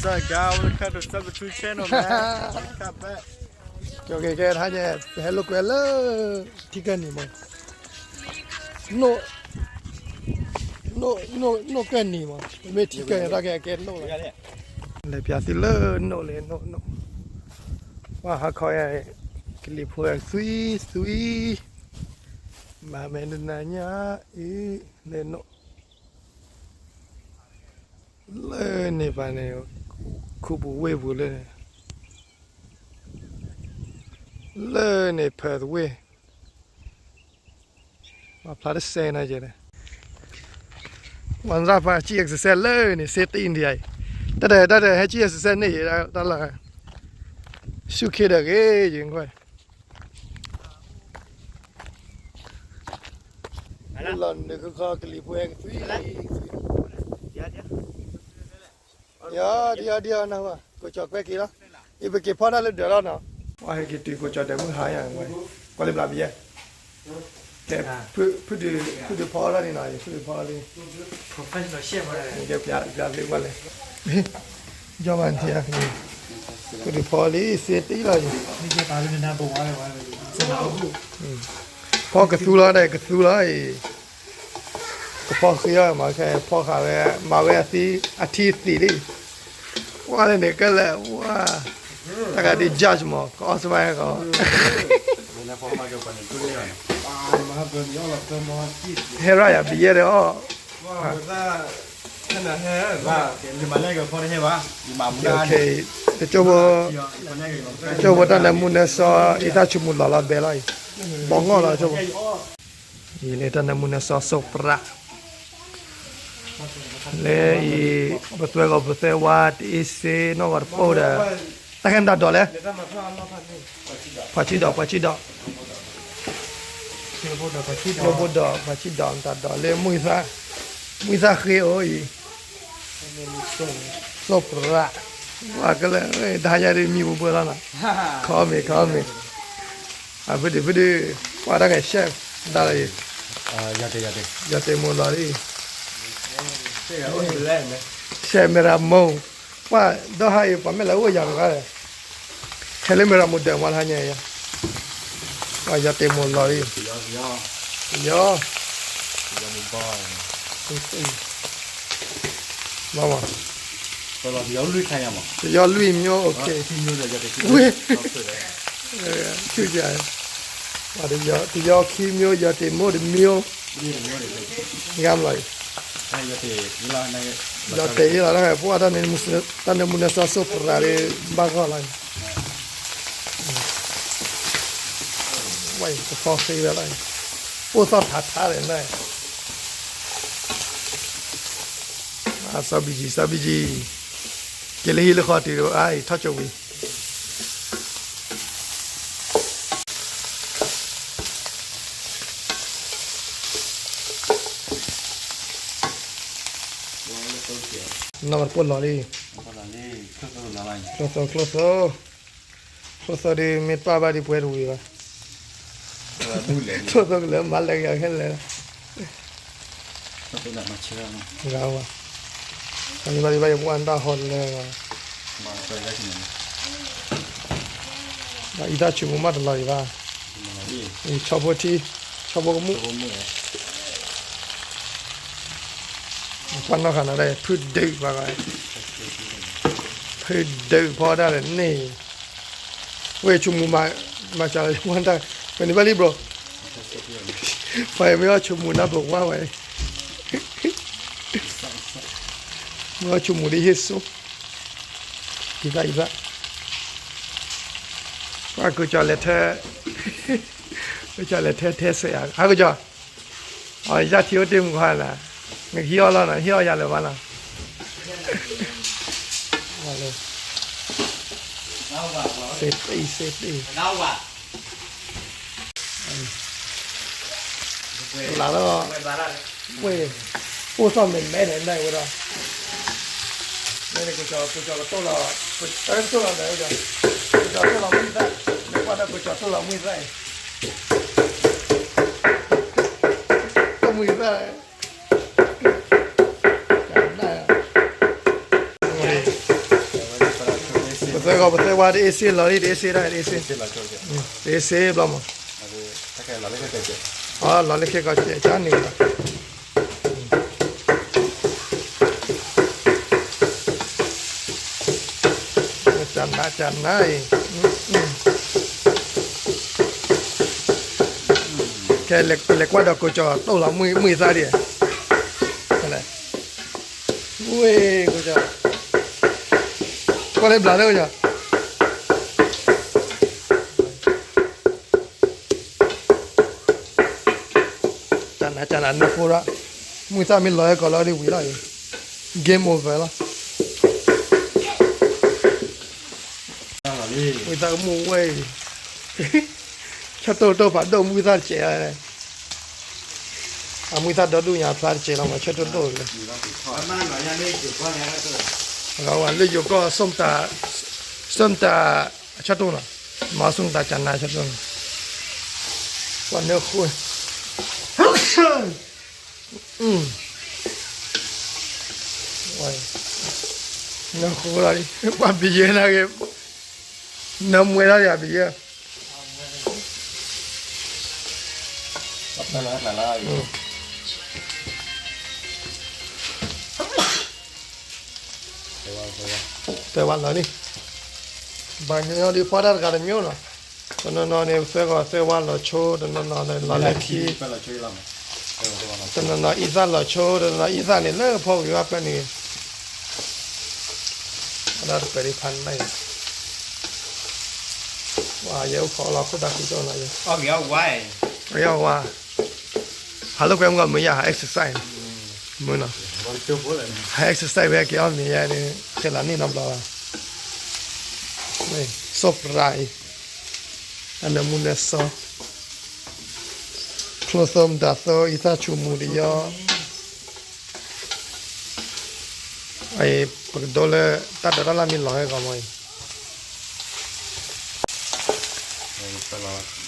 What's up, guys? Welcome to Seven Two Channel, man. Come back. ကဲ ကဲ တဟါညါ ပဟဲလိာ်ကွဲလၢ ထံကၢၢ်နံၤမး, နိၣ် နိၣ် နိၣ် နိၣ်ကၢၢ်နံၤမး, မ့ၢ်ထံကၢၢ်န့ၣ် တၢ်ကဲကဲနိၣ်လီၤ. လဲၤပၠးသုလၢနိၣ်လံ နိၣ် နိၣ်, ပှၤဟါခီယၤ ကလံၤဖိသွံသွံ, မၤမဲာ်နနၤညါအံၤ လဲၤနိၣ် လၢန့ၣ်ပၤန့ၣ် ခူပူၤဝ့ၢ်ပူၤလၢန့ၣ်, လၢန့ၣ် Perth ဝ့ၢ်, ပှၤဖျါတစဲးနီၤကဲန့ၣ်, ဝၤနၢ်ပှၤကံၣ် exercise လၢန့ၣ် စ့တအ့ဒံယါအံၤ, တၢ်တၢ်တၢ်ဟဲကံၣ် exercise န့ၣ်ယါတၢ်လၢ ဆူၣ်ခ့ဒီးဂ့ၤယံၤခွဲး လီၤနုာ်ခီခီကလံၤဖိကသွံ, ဒံအီၤဒံအီၤဒံအီၤနၢ်ဟူ, ကိးကၠီၤကွဲက့ၤလီၤ, အံၤပက့ၤဖီတၢ်လၢဒၢးလီၤနီၤ, ပှၤဟဲက့ၤတုၤကိးကၠီၤဒၢးမုၢ်ဟါယါ, ကွၢ်လၢဘျးဘယဲ, ကဲ, ဖုဒုးဖီထီၣ်န့ၣ်နီၤ, ဖုဒုးဖီထီၣ်လံ, ကဲ, ပျးသ့ကွၢ်လဲၣ်, ကၠီၤမၤထံ, ဖုဒုးဖီလံ စ့တအ့လီၤယံၤ, ဖီကသူလီၤဒီးကသူလီၤအံၤ ကဖီဃံအီၤမး ခဲဖီဃာ်ဝဲ မၤဝဲအသံ အထံအသံးလံ, ကွၢ်လၢန့ၣ်ကဲလၢာ်, တၢ်ဂၤဒ် judge မး ကအီၣ်စမါဟဲကီး, ဟဲရၣ်ယၤပယဲၢ်ဒီးအီၣ်, တကၠိဖိ, တကၠိဖိတၢ်နၢမူနၢဆှီ အံၤတၢ်ဆိကမိၣ်လီၤလီၤဘဲလီၤအံၤ, ဘီငီၢ်လီၤဆိကမိၣ် အံၤလၢတၢ်နၢမူနၢဆှီစိးပြး, လၢအံၤ ပသွဲဂီၤပသွဲဝါ တအ့စ့နီၣ်ဂီၤတပိၢ်ဒီး, တၢ်ခဲနတၢ်ဒိးလဲၣ်, ဖှၤဆံဒီး ဖှၤဆံဒီး, ကျိဖိဒီး ဖှၤဆံဒီး နတၢ်ဒိးလၢ မုၢ်သၣ်ဃ့အိၣ်အံၤ, စိးပြး, ပှၤကလၢာ် တဟါညါဒ်မံဘှဲဘှဲလီၤနီၤ, ခီမ့ၢ် ခီမ့ၢ်, အဖုဒုး ဖုဒုး, ပှၤတၢ်ဂဲၤဆဲးဒၣ်လၢအံၤ, ယီၤတ့ၢ်မိၢ်လီၤလံ, ဆဲးမ့ၢ်ရမိၢ်, ပှၤဒီဟါအံၤ ပှၤမ့ၢ်လၢအိၣ်ယၤတဂၤဒီး, ဟဲလၢမ့ၢ်ရမိၢ်ဒၢးမးတဟါညါအံၤ, ပှၤယီၤတ့ၢ်မိၢ်လီၤလံ, ယီၤ မ့ၢ် တယီၤလွံၢ်မျိုး OK, ဝ့ၢ်, တယီၤခံမျိုး ယီၤတ့ၢ်မိၢ်တမျိုး, ဂၤမလီၤအံၤ, ယီၤတ့ၢ်အံၤလီၤ ပှၤတၢ်နၢမူနၢဆှီစိးပြးလၢ ဘၣ်ဂီၢ်လီၤအံၤ, ဝဲကဖီဃံဝဲလီၤ, အိၣ်သီၣ်ထးထးဒီးန့ၣ်, စီၤဘံၣ်ကံၣ် စီၤဘံၣ်ကံၣ်, က့ၤလၢဟံၣ်လၢဃီတုၤဒီးအါအံၤ ထီၣ်ကၠိဝံၤ နီၢ်ကတပိၢ်လီၤလံ, ကျိၣ်သိ, ကျိၣ်သိ, ကျိၣ်သိဒ်မ့ၢ်ပၢ်ဘၣ်ဒ်ပှဲၤတဝံၤဘၣ်, ကျိၣ်သိကလၢမၤလဲၤကယီၤခဲလၢာ်, ဂၤဝဲ, အန့ၣ်ဘၣ်ဒ်ဘၣ်ယပှၢ်တၢ်ဟီတလၢ, အံၤတၢ်ဆိကမိၣ်မးတလီၤဒံးဘၣ်, အံၤဆီဖိထံ, ဆီဖိကမူၣ်, ပှၤနီၢ်ခါနီၤဒၣ် ဖုဒုးပှၤဂၤ, ဖုဒုးဖီဒၣ်လဲၣ်န့ၣ်, ဝဲဆိကမိၣ်မၤစၢၤလီၤပှၤတၢ်, ပန့ၣ်ဘၣ်လံဘျီ, ပှၤမ့ၢ်အီၣ်ဆိကမိၣ်နၢ်ပဝါဝဲ, မ့ၢ်အီၣ်ဆိကမိၣ်ဒ်ဟ့ၣ်စိ, ယသးယသး, ပှၤကစၢ်လဲၤထဲ, ကစၢ်လဲၤထဲထဲစဲးဧါ, ဟါကစၢ် အယၢ်ထံအိၣ်တ့ၢ်မူခီနၤ, နကဟံးအီၣ်လီၤနီၤ, ဟံးအီၣ်ယၤလၢၤဘၣ်နီၤ, စ့တ့စ့တ့, လၢလီၤ, ဝဲ, အိၣ်သီၣ်မဲာ်မဲာ်န့ၣ် နဝဲဒီး, မ့ၢ်န့ၣ် ကစၢ်ကတိၢ်လီၤ, ကတိၢ်လီၤဒီး, ကစၢ်တိၢ်လီၤမုၢ်သၣ်, မ့ၢ်ကွၢ်ဒီးကစၢ်တိၢ်လီၤမုၢ်သၣ်, တိၢ်မုၢ်သၣ်, ကနၣ်, ဝဲ, သၢဂီၤပသၢဝါတအ့စ့လီၤလံ တအ့စ့ဒၣ် တအ့စ့, တအ့စ့ဘျီမး, အလီၤလၢခဲကီကဲးန့ၣ်လီၤ, ကနးကနးအံၤ, ကဲလဲၤကွၢ်ဒီးကိးကၠီၤတိၢ်လီၤမုၢ်သၣ်ဒံး, ဝ့ၢ်ကိးကၠီၤ, ကွၢ်လၢဘျးလၢကိးကၠီၤ ကနးကနးနၢဃိရၣ်, မုၢ်သၣ်မ့ၢ်လီၤဟဲကီးလီၤဒ်ဝံၤလီၤအံၤ, game over လီၤ, မုၢ်သၣ်ကမူၣ်ဝဲအံၤ, ဆၢတိၢ်တိၢ်ဖးဒိၣ်မုၢ်သၣ်တစဲးလီၤ, အမုၢ်သၣ်ဒီဒူၣ်ညါဖျါတစဲးလီၤမး ဆၢတိၢ်တိၢ်လီၤ, လၢယိၤကီၢ် ส้มตำ အဆၢတိၢ်နီၤ, မၤ ส้มตำ ကနးဆၢတိၢ်နီၤ, ပှၤနၢဃိ နၢဃိလီၤ, ပှၤဘံယဲနာ်က့ၤ, နၢမွဲထီၣ်ယၤဘံယဲ, တဲဝဲလီၤလံ, ဘၣ်ညီညီဒ်ဖီတၢ်တဂၤတမံၤနီၤ, တနီၤနီၤန့ၣ် သၢဂီၤသၢဝါလီၤဆိ, တနီၤနီၤန့ၣ်လီၤလၢခံ, တနီၤနီၤအံသၣ်လီၤဆိ, တနီၤနီၤအံသၣ်န့ၣ်လၢဖီဝံၤဘၣ်ဖဲန့ၣ်, အဒၣ်တပၢၤဒ်ဖးန့ၣ်, ယအိၣ်ခိးလီၤခိၣ်တၢ်ဃုကၠီနီၤ, အဝါ, ဟးလိာ်ကွဲမုၢ်ဂီၢ်မုၢ်ယါ ဟး exercise မုၢ်နီၤ, ဟး exercise ဝဲက့ၤအီၣ်မ့ၤယါန့ၣ် ဃဲလီၤန့ၢ်နီတဘျီဘၣ်, စီၣ်ပြးအံၤ, တၢ်နၢမူနၢစီ ချိုသိမ်းတၢ်သိ အံသၣ်ဆူၣ်မူၤတယီ, ပကဒိလၢ တၢ်ဒိးတၢ်လၢ်မ့ၢ်လီၤဟဲဂီၤမီၤ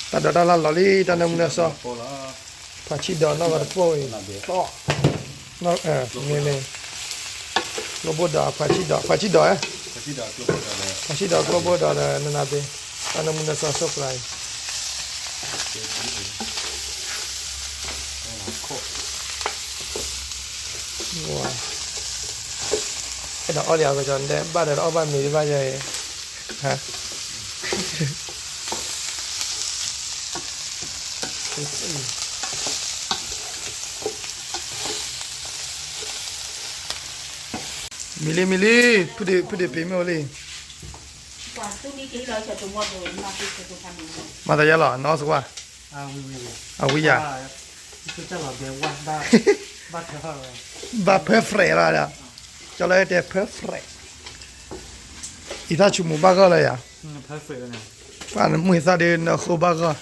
အံၤ, တၢ်ဒိးတၢ်လၢ်လီၤလံ တၢ်နၢမူနၢစီ, ဖးဆံဒီးနီၢ်ဂီၤတပိၢ်အံၤ, မ့ၢ်မ့ၢ်, ကျိဘိဒီးဖးဆံဒီး ဖးဆံဒီး, ဖးဆံဒီးကျိဘိဒီးနနၤဘ့ၣ်, တၢ်နၢမူနၢစီစီၣ်ပြးအံၤ အဲၣ်ဒိးအီၣ်လံအကစီၤဒဲး ဘၣ်ဒီးတအီၣ်ဘၣ်မ့ၤဒံးဘၣ်ယဲ, မံၤလံမံၤလံ, ဖုဒံးဖုဒံးပ့ၤမ့ၢ်အိၣ်လံ, မၤသးယါလီၤ နီၢ်စကွၢ်, အဝံယၤ, ဘၣ် perfect လီၤ, ကၠီလၢတဲ perfect, အံသၣ်ဆူၣ်မူၤဘၣ်ဂီၢ်လၢယၤ, ပှၤနမုၢ်သၣ်ဒ်နၢဃိဘၣ်ဂီၢ်,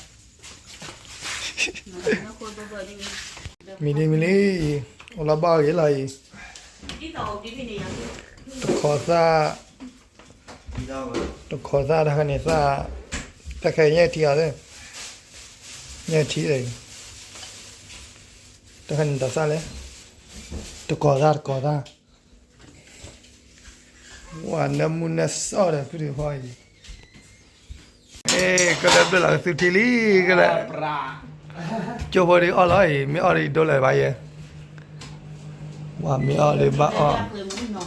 မံၤလံမံၤလံ, အိၣ်လီၤဘၣ်ဂ့ၤလီၤအံၤ, တခီသၣ်, တခီသၣ်တခါန့ၣ်သၣ်, တခါညၣ်ထံအီၤ, ညၣ်ထံဒီး, တခါန့ၣ်တၢ်သၣ်လဲၣ်, တကီၤသၣ်တကီၤသၣ်, ဝၤနၢမူနၢစီဒီးဖုဒံးဖီအံၤ, ကလၢဘျၢၣ်လီၤကသူထံလံ, ကလၢ, ကၠိဖိဒ်အီၣ်လီၤအံၤ မ့ၢ်အီၣ်ဒ်ဒိလၢၤဘၣ်ယဲ, ဝၤမ့ၢ်အီၣ်ဒ်ဘၣ်အီၣ်,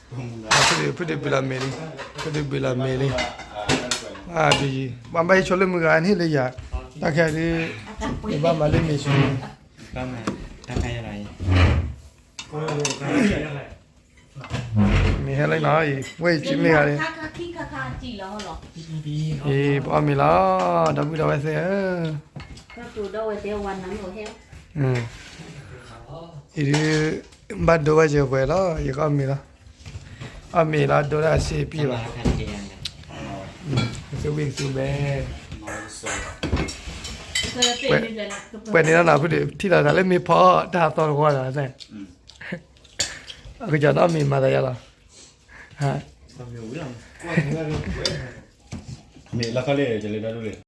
ဖုဒံးဖုဒံးဘုးလီၤမ့ၤလံ, ဖုဒံးဘုးလီၤမ့ၤလံ, ပှၤဘၣ်ဟံးဆိလၢမုၢ်ဂၤန့ၣ်လၢယၤ, တၢ်ခဲဒ်, ယဘၣ်မၤလၢမ့ၤဆူ, မ့ၢ်ဟဲလၢနီၤအံၤ ဝဲအံၤစံးမ့ၢ်ဂၤလံ, အံၤပအီၣ်မ့ၤလီၤ ဒီပုၢ်ဒီဝဲၢ်သ့ၣ်ဧၢ, အံၤဒုး, ဘၣ်ဒိဝဲယပှဲၤလီၤ ယကအီၣ်မ့ၤလီၤ, အီၣ်မ့ၤလီၤဒိဒၣ်စ့ပံၢ်ဘၣ်, ကသူဝံၣ်ကသူဘဲ, ပှဲၤန့ၣ်လီၤနီၤ ဖုဒံးထံၣ်လီၤသးလၢမ့ၢ်ဖီတၢ်သီတဝီဒီး အကစၢ်နီၢ်မ့ၢ်မၤသးယါလီၤ, မ့ၢ်လီၤခီလ့ၣ် ကလဲၤဒၣ်ဒိၣ်လ့ၣ်